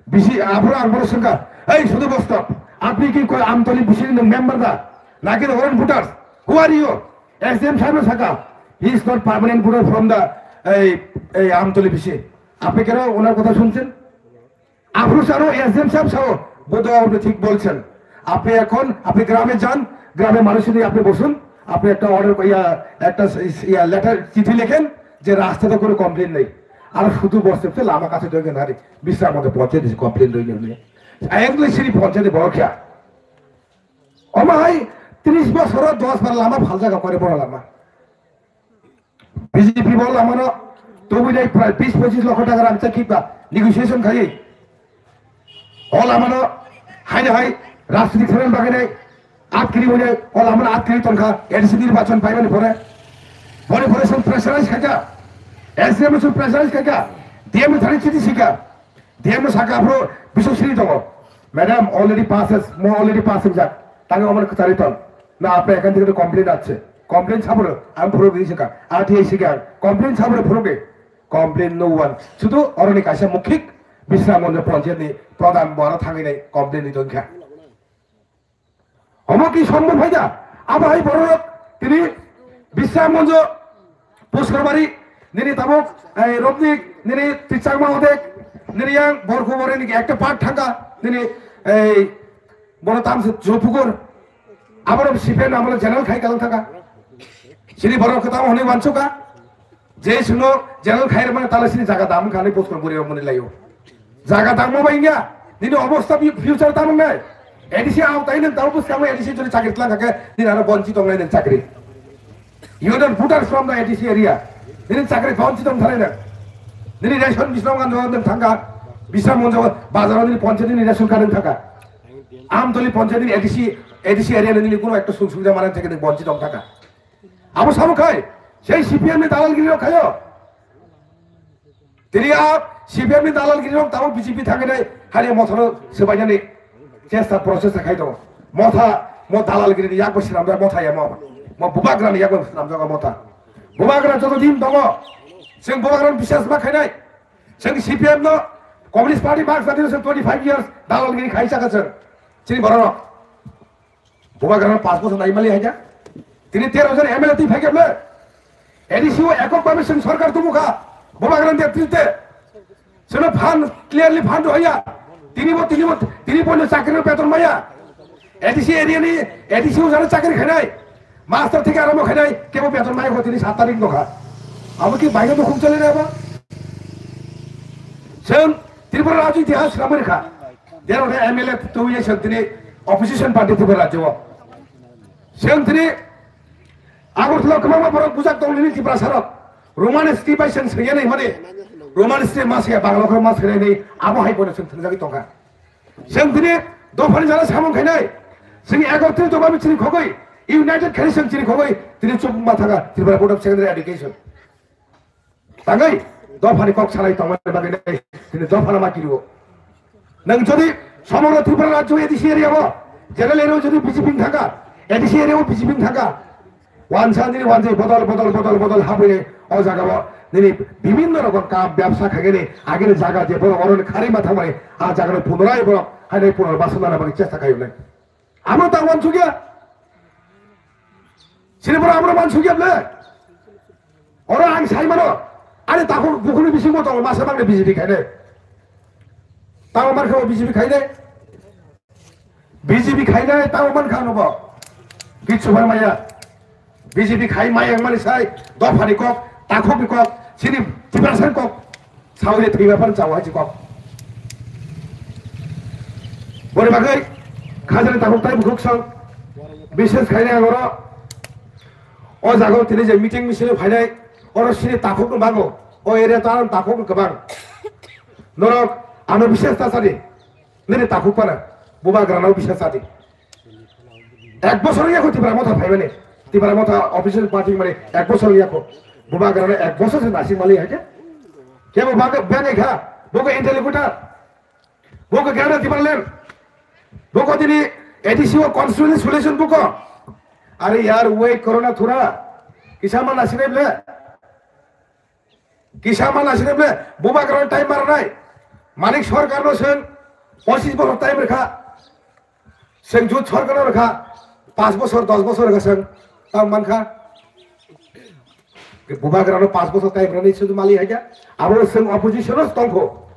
Bisi, aphuru ang bono swngkha, "Ei, Sudhu Bostop, apni ki koi Amtali bisi ni member da? Naki the foreign voters? Who are you?" S D M sahib no saka, "He is not permanent voter from the, ei, ei, Amtali bisi." Apni keno onar kotha shunchen? Aphuru sano S D M sahib sao, "Bodo, apni thik bolchen. Apni ekhon, apni grame jan, grame manush niye apni bosun, apni ekta order, iya, ekta, iya, letter, chithi lekhen je rasta to kono complain nei." Ar Sudhu Bostop se lama kache dogen hari, bisra mode poche dise complain doi ne. Ayang le siri poche de borokya. Omo hai tris bosoro dos bar lama phaljago kore boro lama. B J P bo lamano tubui nai prai bis pochis lokho taka rang chakhi ba negotiation khai. O lamano hai hai rajniti khaiman bagai nai atkiri hone o lamano atkiri tongkha A D C nirbachon paimani pore. Boni pore song pressurize khaika. S D M song pressurize khaika. D M thani chiti sika. D M no saka aphuru biswk siri tongo. "Madam, already passes, mo already pass wngjak. Tangwi omo kwchari ton. Na apre ekan theke complaint achhe. Complaint saboro ang phuruk di sika. R T I sika. Complaint saboro phuruk di. Complaint no one." Sudu oroni kaisa mukhik Bisramganj Panchayat ni pradhan bo aro thangwi nai complaint ni tongkha. Omo ki sombhob hai da? Abo hai borok tini Bisramganj, Puskarbari, nini tabuk, ei, Robnik, nini Tichakma Odek, nini yang Borkhu Bore ni ekta part thangka, nini, ei, bono tamse Jopukur, abo C P M amolo general khai kalang thangka. Chini borok khe tamo hwnwi uansukha. Je sino general khair mane tala sini jaga dam khani post kor buri mani layo. Jaga dam mo bainga. Nini obostha bi future tamung nai. A D C au tai nang tau bus kamu A D C jori chakri tlang kake nini aro bonchi tong nai nang chakri. You don't put us from the A D C area. Nini chakri bonchi tong thalai nang. Nini ration bisram kan jawab nang thangka. Bisram mon jawab bazar nini ponche nini ration card thangka. Am toli ponche nini A D C, A D C area nini kuno ekta sung sung jama nang chakri bonchi tong thangka. Abo samo khai, sei C P M ni dalalgiri rok khayo. Tini a C P M ni dalalgiri rok tamo B J P thangwi nai hani mothano swbainani chesta process khai tongo. Motha mo dalalgiri ni yakbo swnamjak motha ya mo. Mo bubagra ni yakbo swnamjak motha. Bubagra joto din tongo. Chwng bubagra ni bisas ma khainai. Chwng C P M no Communist Party Marxist Party no chwng twenty five years dalalgiri khai chaka chwng. Chini borok rok. Bubagrano panch bochor nai mali haja. Tini tero jon M L A twi phaikhe bwle. A D C o ekok bhabe chwng sarkar tubu kha. Bubagrani netrite. Chwngno phan clearly phan rohya. Tini bo, tini bo, tini bo no chakri no beton maya. A D C area ni, A D C o jana chakri khainai. Master theke aramo khainai, kebo beton maya kho tini sat tarik no kha. Abo ki baino no khum chale na ba? Chwng Tripura rajyo itihas swnamwi rwkha. There are M L A twiwi chwng tini opposition party Tripura rajyo o. Chwng tini Agartala kwbangma borok bujak tong nini Tiprasa rok. Roman script bai chwng swngya nai hwnwi. Roman script ma swngya Bangla khorok ma swngya nai abo hai bono chwng thwngjagwi tongkha. Chwng tini dophani jana samung khainai. Chwng ekotrit tongma chini khogwi. United khainai chwng chini khogwi. Tini chukma thangkha Tripura Board of Secondary Education. Tangwi dophani kok salai tongmani bagwi nai tini dophano ma kirio. Nang jodi somogro Tripura rajyo A D C area o general area o jodi B J P ni thangkha, A D C area o B J P ni thangkha, wansa nini wanjai bodol bodol bodol bodol habwi o jaga o nini bibhinno rokom kam byabsa khaigani agini jaga je borok oroni kharima thangmani a jaga no punorai borok hainai punorbasan nana bagwi chesta khaiyunai. Amo ta wansukya. Sini boro amo wansukya ble. Oro ang sai mano. Ani takhuk bukhuni bisingo tongo masa bangni B J P khainai. Tamo man kha B J P khainai. B J P khainai tamo man kha nobo. Kichu bar maya. B J P khai mai ang mani sai dophani kok, takhukni kok, chini Tiprasani kok. Sawi thwiba phan chawa chi kok. Boni bagwi khajani takhuk tai bukhuk song. Bishes khainai ang oro. O jaga o tini je meeting misil phainai oro sini takhuk no bango. O area to ang takhuk no kwbang. Norok ano bishes ta sadi. Nini takhuk pana. Bubagrano bishes sadi. Ek bosor yakho Tipra Motha phaimani. Tipra Motha official party mani ek bosor yakho. Bubagrano ek bosor se nasing mali haja. Kebo bag bag kha. Bogo interlocutor. Bogo gana Tipraland. Bogo tini A D C o constituency solution bogo. Are yaar wait koro na thora. Kisa ma nasine ble. Kisa ma nasine ble. Bubagrano time maranai. Manik Sarkar no sen. Pochis bosor time rekha. Chwng jut sorkar rwkha, panch bosor, dos bosor rwkha chwng, tamo mankha. Bubagrano panch bosor time rwni sudu mali haikha, abo chwng opposition o tongkho.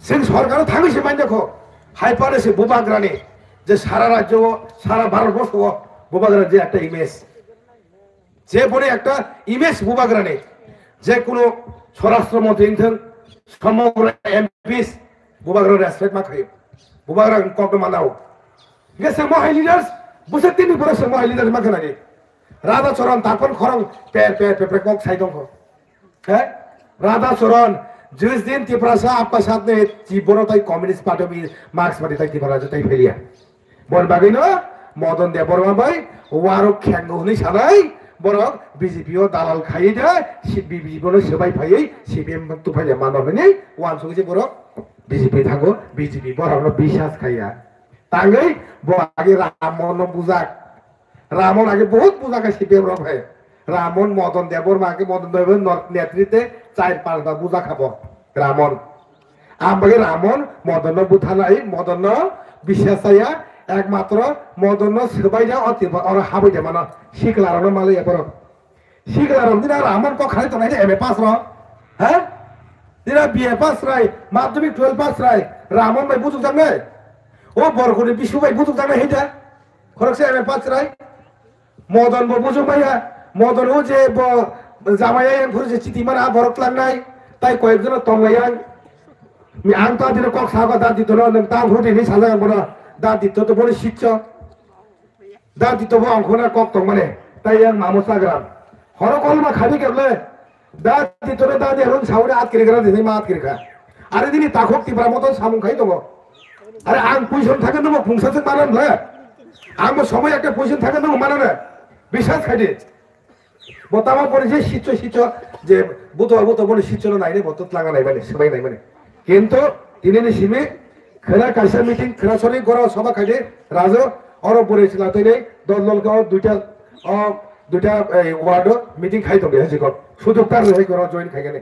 Chwng sorkar o thangwi se manjakho. Hai phano se Bubagrani je sara rajyo o, sara Bharat borsho o Bubagra je ekta image. Je boni ekta image Bubagrani, je kuno Swarashtra Montri wngthung, somogra M Ps Bubagra respect ma khayo. Bubagra kokno manao. Ge se mohai leaders, bwswk tini borok se mohai leaders ma khanani. Radha Charan, Tarpan Khorang, per, per, per, per, kok sai tongkho. He? Radha Charan, jis din Tiprasa apka sath ne Tiboro tai Communist Party bi Marxist Party tai Tiprasa tai phelia. Bon bagwi no Madan Debbarma bai warok khengo hwnwi sanai borok B J P o dalal khaiwi da, si-, B J P no swbai phaiwi C P M tuphaile mano hwnwi uansugwi se borok B J P thango, B J P borok no bisas khaiya. Tangwi bo agi Ramon no bujak. Ramon age bahut buja khe C P M rok hai. Ramon Madan Debbarma age Madan Debbarma nor-, netrite char panch ba buja khabo Ramon. Ang bagwi Ramon Madan no buthanai, Madan no bisas chaya, ekmatro Madan no swbai ya o Tripura oro habwi de mano sikla rok no malai ya borok. Sikla rok dina Ramon kok khalai tongnai de M A pass rok. Ha? Dina B A pass rai, madhyamik twelve pass rai, Ramon bai bujuk jaknai. O Borkuni Bisu bai bujuk jaknai hita. Khoroksa M A pass rai. Modon bo bujuk maya. Modon o je bo Jamaya yang phuru se chiti mana borok tlangnai, tai koyek jono tonglai yang. Mi ang ta dino kok sago da dito no, nang ta phuru ni sajak ang bono da dito to boni sitcho. Da dito bo ang khuna kok tong mane, tai yang mamo sagram. Horo kolma khadi keble, da dito no da di rung saure at kiri gra di ma at kiri kha. Are dini takhok tipra moto samung khai tongo. Are ang puison thake no phungsa se manan le. Ang bo somoy ekta puison thake no manan le. Bisas khai di. Bo tamo pore je sitcho sitcho je buto buto boni sitcho no naine bo to tlanga naimani, swbai naimani. Kintu tinini simi khera kaisa meeting, khera sori goro soba khaide rajo oro bore chila toine dol dol ko duita o duita ei ward o meeting khai tongo hajiko. Sujok tar hai goro join khai gani.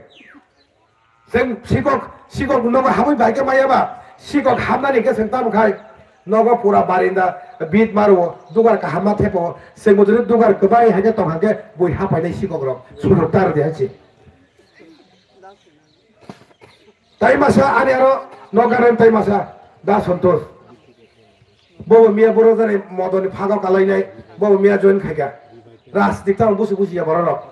Chwng sikok, sikok nogo habwi bai khe maya ba, sikok hamnani khe chwng tamo khai nogo pura barinda bit maro, dugar kaham ma thepo, chwng bo jodi dugar kwbai hai khe tong hang khe bui hapainai sikok rok sujok tar de hai se. Tai masa ani aro nogaran tai masa da Santosh. Bobo miya boro jani modoni phago kalainai, bobo miya join khaikha. Rajnik tamo busi busi ya bororok.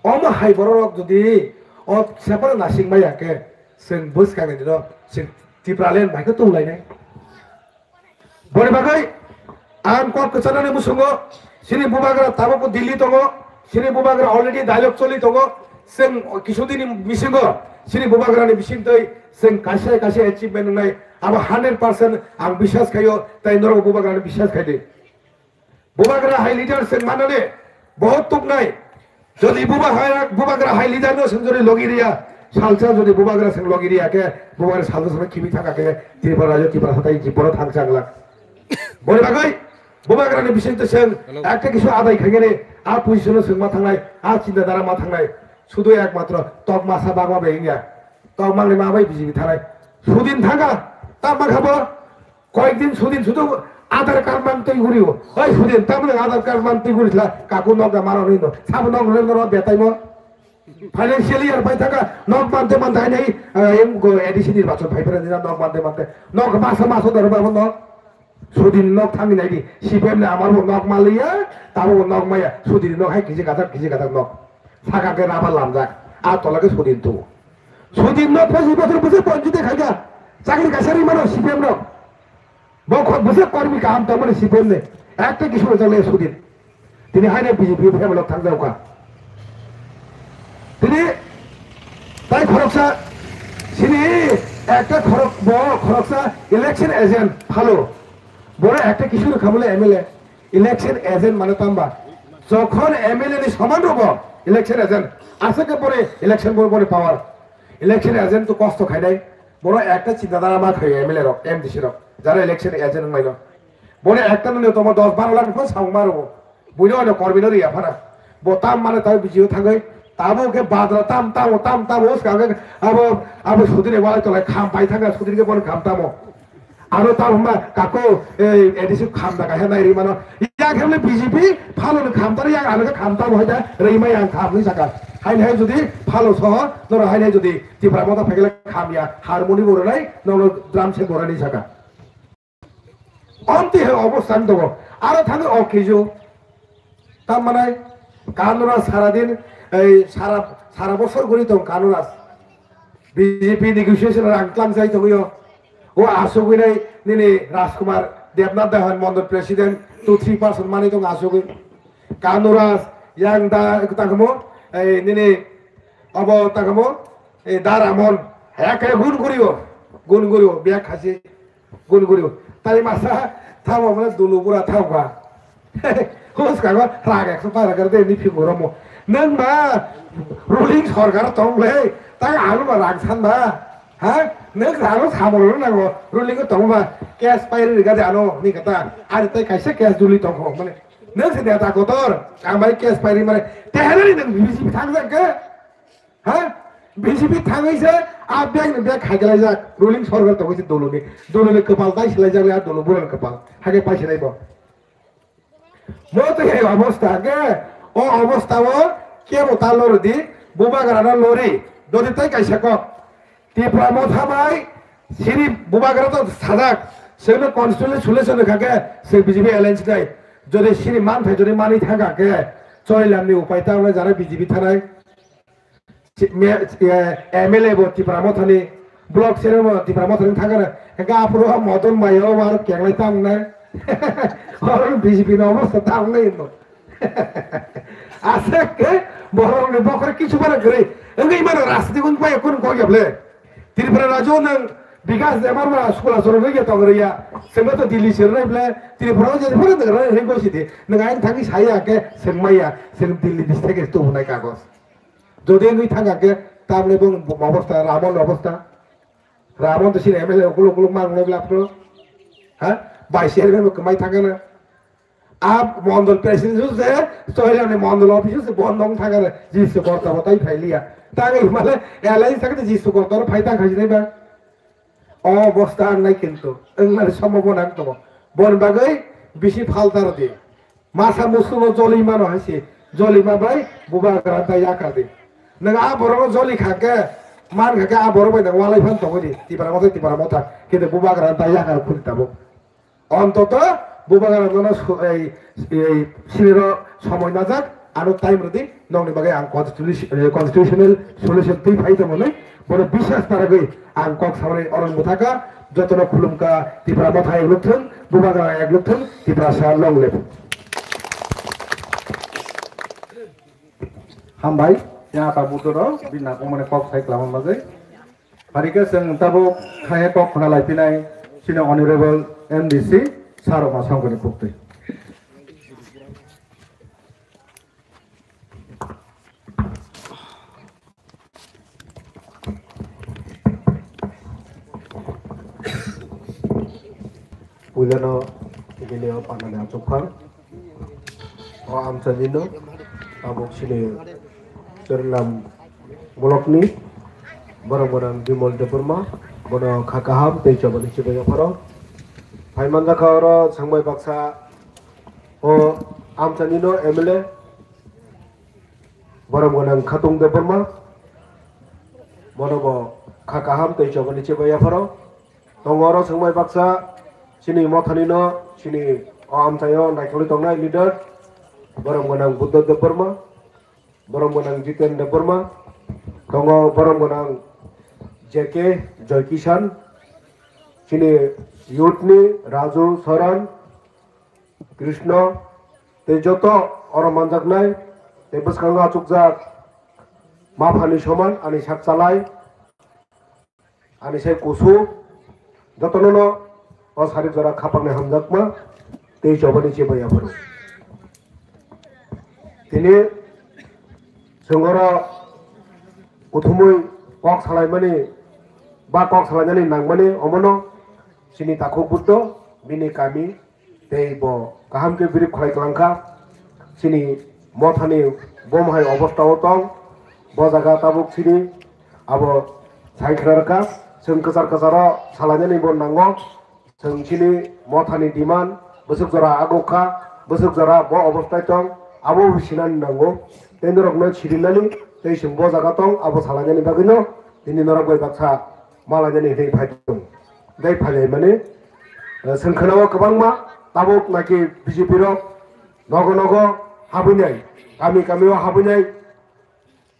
Omo hai bororok jodi o separa nasing maya khe, chwng bwskangni dino, chwng Tipraland bai khe tonglainai. Boni bagwi ang kok kwchanani musungo, chini bubagra tabukbo Delhi tongo, chini bubagra already dialogue choli tongo, chwng kisu dini bisingo chini bubagrani bisingtwi chwng kaisa kaisa achievement wngnai, abo hundred percent ang biswas khaio, tai norok bubagrani biswas khaidi. Bubagra hai leader chwng manani bahut tuknai, jodi buba hai, bubagra hai leader no chwng jodi logi riya, salsa jodi bubagra chwng logi riya khe, bubagra salsa chwng khibi thangkha khe, Tripura rajyo, Tripura hatai jiboro thangchang lak. Boni bagwi bubagrani bisingtwi chwng ekta kisu adai khaigani, a position o chwng ma thangnai, a chinta dhara ma thangnai, sudu ekmatro tok masa bagma bai wngya, tok mangni ma bai B J P thanai. Sudin thangkha, ta mankha bo, koyekdin sudin sudu Aadhaar card man twi guri o. Oi sudin, tamni Aadhaar card man twi guri sla, kaku nok da maro ni no. Sabo nok rwna rw betai mo. Financial year pai thaka, nok mante mante hai nai, eh, em go A D C nirbachon phai phai nina nok mante mante. Nok masa masa daro ba nok. Sudin nok thangwi nai di. C P M ni amar bo nok maliya, tabo bo nok maya. Sudin nok hai kiji gathak, kiji gathak nok. Saka ke raba lamjak. A tola ke sudin tu. Sudin nok phaisi bothor bwswk ponjite khaika. Chakri kaisa ri mano C P M nok. Bo kho bwswk kormi kaham tongmani C P M ni. Ekta kisu rwjak le sudin. Tini haino B J P family o thangjaukha. Tini tai khoroksa sini ekta khorok bo khoroksa election agent phalo. Boro ekta kisu rwkha bole M L A. Election agent mane tamba. Jokhon M L A ni soman robo election agent. Aswk ke bore election bore bore power. Election agent to kosto khainai. Boro ekta chinta dhara ma khaio M L A rok, M D C rok. Jara election agent wnglaino. Bore ekta nini tomo dos baro lakh rok samung ma robo. Buino ano kormi no riya phana. Bo tam mane tai B J P thangwi tabo khe badra tam tamo tam tamo uska khe abo abo sudine walai tolai kham pai thangkha sudine khe bono kham tamo. Aro tam hwnba kako ei A D C kham da kaisa nai ri mano. Yang khe B J P phalo ni kham tar yang ano khe kham tamo hai da ri ma yang kham ni saka. Hai hai jodi phalo soho noro hai hai jodi Tipra motha phaikhe kham ya harmoni bo ronai nono drum set bo ronai saka. Amtwi hai obostha wng tongo. Aro thangwi o kijo. Tammanai Kanura saradin, ei, sara, sara bosor guri tong Kanura. B J P negotiation rang tlang jai tongwi o. O asugwi nai nini Rajkumar Debnath Dahan Mondol President, two three percent mani tong asugwi. Kanura yang da tangmo, ei, nini obo tangmo, ei, Daramon. Hai khe gun guri o. Gun guri o, biya khasi. Gun guri o. Tai masa, tamo mane dulu bura tamo ba. Hos kago rag ekso para kar de ni phi goromo. Nang ma ruling sorkar tong le, tai alu ba rag san ba. Ha? Nang rag samoro na go ruling tong ba. Cash pai ri ga de ano ni kata. Ari tai kaisa cash duli tong ho mane. Nang se neta kotor, ang bai cash pai ri mane. Te hari nang bisi thang jang ke. Ha? B J P thangwi se a bag ni bag khaiklaijak, ruling sorkar tongwi se dolo ni, dolo ni kwpal tai silaijak le a dolo bura ni kwpal, hake pai sinai bo. Mo twi hai obostha hake, o obostha o kebo ta lori di, bubagra no lori, dodi tai kaisa kok. Tipra motha bai, sini bubagra to sajak, sini constitution solution kha ke, se B J P alliance nai, jodi sini man thai jodi mani thangkha ke, Choilamni upai ta wngna jara B J P thanai. Chi-, me-, eh, M L A bo Tipra Mothani, block chairman bo Tipra Mothani thangkhe na. Hingkhe aphuru o Modon Mai o aro kenglai ta wngnai. Oro B J P no obosta ta wngnai no. Aswk khe borokni bokhorok kisu phano kwrwi. Wngwi mano rajniti wng pai kunu kok ya ble. Tripura rajyo nwng Bikas Debbarma school asoro rwgya tong rwya. Sengno to Delhi se rwnai ble. Tripura o je phano nwng rwnai hwnwi goi sidi. Nwng ayang thangwi saya khe sengmaya. Seng Delhi district se tubunai kagoj. Jodi wngwi thangkha khe tamni bong obosta, Ramon obosta. Ramon to sini M L A ukuluk ukuluk mang nai ble aphuru. Ha? Vice chairman bo kwmai thangkha na. A mondol president se, Soilani mondol office se bondo wng thangkha na. Jisu korta bo tai phailiya. Tangwi male alai sakte Jisu korta oro phai tangkha sinai ba. O bosta ang nai kintu. Wng nai somo bo nang tongo. Bon bagwi bisi phaltar di. Masa musugo joli mano hai se, joli ma bai bubagra ta yakar di. Nwng a borok no joli kha khe, man kha khe a borok bai nwng walai phan tongwi di, Tipra Motha, Tipra Motha, khe de bubagra ta yakar khuli tabuk. Ontoto bubagra no su-, ei, ei, siniro somoi najak, ano time rwdi, nokni bagwi ang constitution-, eh, constitutional solution twi phai tongmani, bono biswas naragwi ang kok samani oron bwthaka, jotono khulumka, Tipra Motha ek lok thung, bubagra ek lok thung, Tiprasa long live. Hambai, ya ta buto ro, bini nangkukmani kok sai kwlama bagwi. Pharikhe chwng tabuk khaye kok khna lai phinai, chini honorable M D C, Saroma Songkoni Kuktwi. Puilano bini o panani achukphang. O amchainino tabuk chini Chwrwnglam blockni borok gwnang Bimal Debbarma, bono kha kaham tei chobani chibai yapharo. Phai manjakha oro Sangbai baksa o amchainino M L A, borok gwnang Khatung Debbarma, bono bo kha kaham tei chobani chibai yapharo. Tongo oro Sangbai baksa, chini mothani no, chini o amchaio naikholwi tongnai leader, borom gwnang Buddha Debbarma, borom gwnang Jiten Debbarma, tongo borom gwnang J K Joy Kishan, chini youth ni Raju Soran, Krishna, tei joto oro manjaknai, tei bwskango achukjak, maphani soman ani sak chalai, ani sai kusu, jotono no o sarik jora khapangni hamjakma, tei chobani chibai yapharo. Tini chwng oro kuthumui kok salaimani ba kok salainani nangmani omono chini takhuk Buddho, bini kami, tei bo kaham khe birib khlai kwlangkha. Chini mothani bom hai obostha o tong. Bo jaga tabuk chini abo sai khna rwkha. Chwng kwchar kwcharo salainani bo nango. Chwng chini mothani demand bwswk jora agukha, bwswk jora bo obosthai tong, abo bo sinani nango. Tei norokno sirinani tei chwng bo jaga tong, abo salainani bagwino tini norok bai baksa malainani hinwi phai tong. Tei phailaimani, eh, chwng khwnao kwbangma tabuk naki B J P rok nogo nogo habwinai, kami kamio habwinai,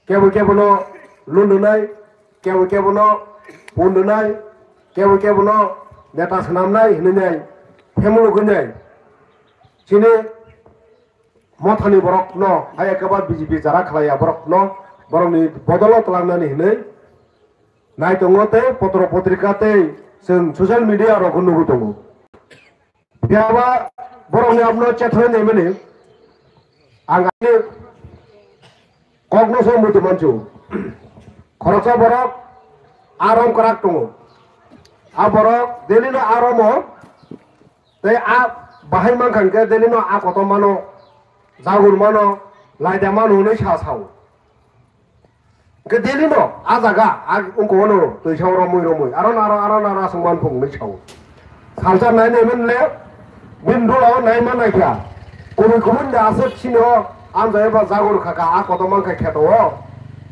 kebo kebono lundunai, kebo kebono pundunai, kebo kebono neta swnamnai hinwi nai, hemulwk hinwi nai. Chini mothani borokno, hai ekheba B J P jara khlaiya borokno, borokni bodolo twlangnani hinwi nai tongo tei potro potrika tei chwng social media rokno nugwi tongo. Phiya ba borokni abono chethrai naimani ang ani kokno se muitu manchu. Khoroksa borok arom kwrak tongo. A borok daily no aromo tei a bahai mankha hwnkhe daily no a kotom mano, jagur mano, laida mano hwnwi sa sao. Hwnkhe daily no a jaga a wngkha ono twi sao romwi romwi aro naro aro naro aswk man phung hwnwi sao. Salsa nai nai man le bini dula o nai man nai kha. Kubui kubui da aswk sini o amjai ba jagur kha kha a kotom man kha kheto o.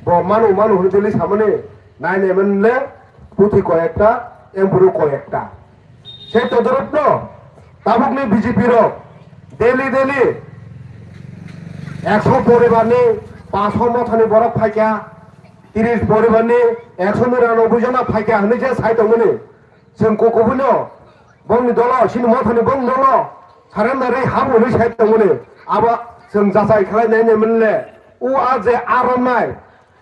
Bo manu manu hwnwi daily samani nai nai man le puthi koi ekta, empuru koi ekta. Sei todorokno tabukni B J P rok daily daily Ekso poribarni paso mothani borok phaikha, tris poribarni ekso niranoboi jona phaikha hwnwi je sai tongmani. Chwng kukubuino bongni dolo, chini mothani bongni dolo surrender rwi habu hwnwi sai tongmani. Abo chwng jachai khlai nai nai manle. O a je a romnai,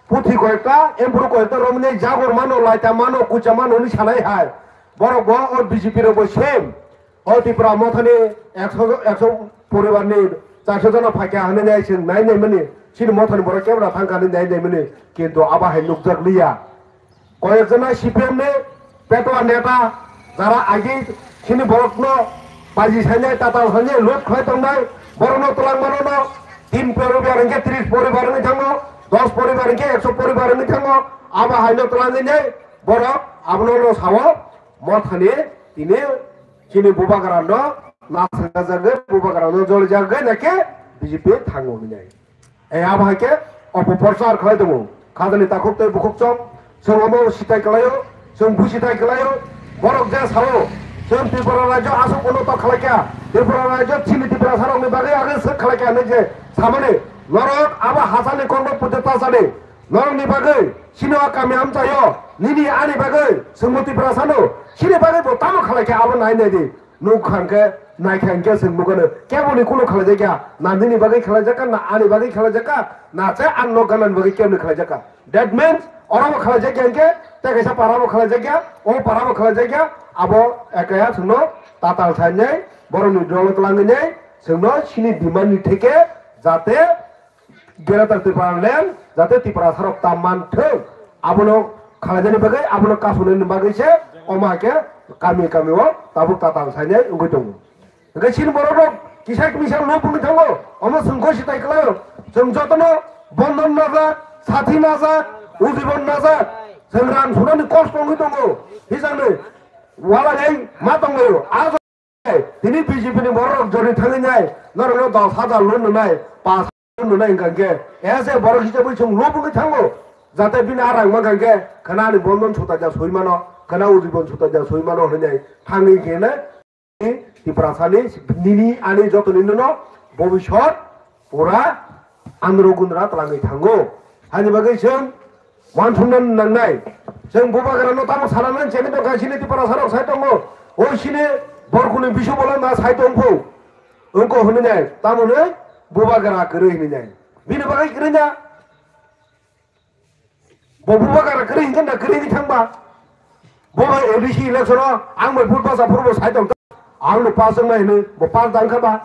puthi koyekta, emphuru koyekta romnai, jagor mano, laita mano, kucha mano hwnwi sanai hai. Borok bo o B J P rok bo same. O Tripura mothani ekso, ekso poribarni charso jona phaikha hwnwi nai chwng nai nai mani, chini mothani borok kebra thangkha hwnwi nai nai mani, kintu abo hai nukjak liya. Koyekjona C P M ni petwa neta jara agi chini borokno baji sainai, tatal sainai, loot khlai tongnai, borokno twlang mano no tin poribar hwnkhe tris poribar wngwi thango, dos poribar hwnkhe ekso poribar wngwi thango, abo haino twlangwi nai borok abono no sao mothani tini chini bubagrano nasajagwi, bubagrano jolijagwi naikhe B J P thango hinwi nai. E abo hai khe opoprochar khlai tongo. Khajani takhuk tei bukhuk chok, chwng omo sitai kwlaio, chwng busitai kwlaio. Borok je sao, chwng Tripura rajyo aswk unoto khlai kha, Tripura rajyo chini Tiprasarokni bagwi agwi swk khlai kha hinwi je samani, norok abo hachani kokno puja tasani, norokni bagwi chini o kami amchaio, nini ani bagwi chwngbo Tiprasano, chini bagwi bo tamo khlai kha abo nai nai di. Nuk kha hwnkhe, nai kha hwnkhe chwng nukgano, keboni kunu khlaijakya, na nini bagwi khlaijakka, na ani bagwi khlaijakka, na se ang nok ganani bagwi keboni khlaijakka. That means, orobo khlaijakya hwnkhe, tei kaisa parabo khlaijakya, o parabo khlaijakya, abo ekaya chwngno tatal sainai, borokni dolo twlangwi nai, chwngno chini demand ni theke, jate Greater Tipraland jate Tiprasarok ta manthung, abono khlainani bagwi, abono kasunani bagwi se omo hai khe kami kami o tabuk tatal sainai wngwi tongo. Hwnkhe chini borok rok kisa kisa lob wngwi thango, omo chwng goi sitai kwlaio, chwng jotono bondon najak, sathi najak, ujibon najak, chwng rang sunani kosto wngwi tongo, hisangni wala nai ma tonglaio. A Tini B J P ni borok rok jori thangwi nai, norok no dos hajar loan nwnai, paanch hajar loan nwnai hwnkha hwnkhe, ese borok hisabwi chwng lob wngwi thango, jate bini a rang mankha hwnkhe, khana ani bondon suta ja soi mano, khana ujibon suta ja soi mano hwnwi nai thangwi khe nai, Tiprasani nini ani jotoni no bobisot pura andro gundra twlangwi thango. Hani bagwi chwng uansukna nangnai. Chwng bubagrano tamo sana nang chini tongkha, chini Tiprasarok sai tongo. O chini borkuni bisu bola na sai tongphu. Wngkha hwnwi nai, tamo hwnwi bubagra kwrwi hwnwi nai. Bini bagwi kwrwi na? Bo bubagra kwrwi hwnkhe na kwrwi wngwi thangba? Bo bai A D C election o ang bai vote basa phuru bo sai tongkha. Ang no pass wngnai hwnwi bo pass dangkha ba?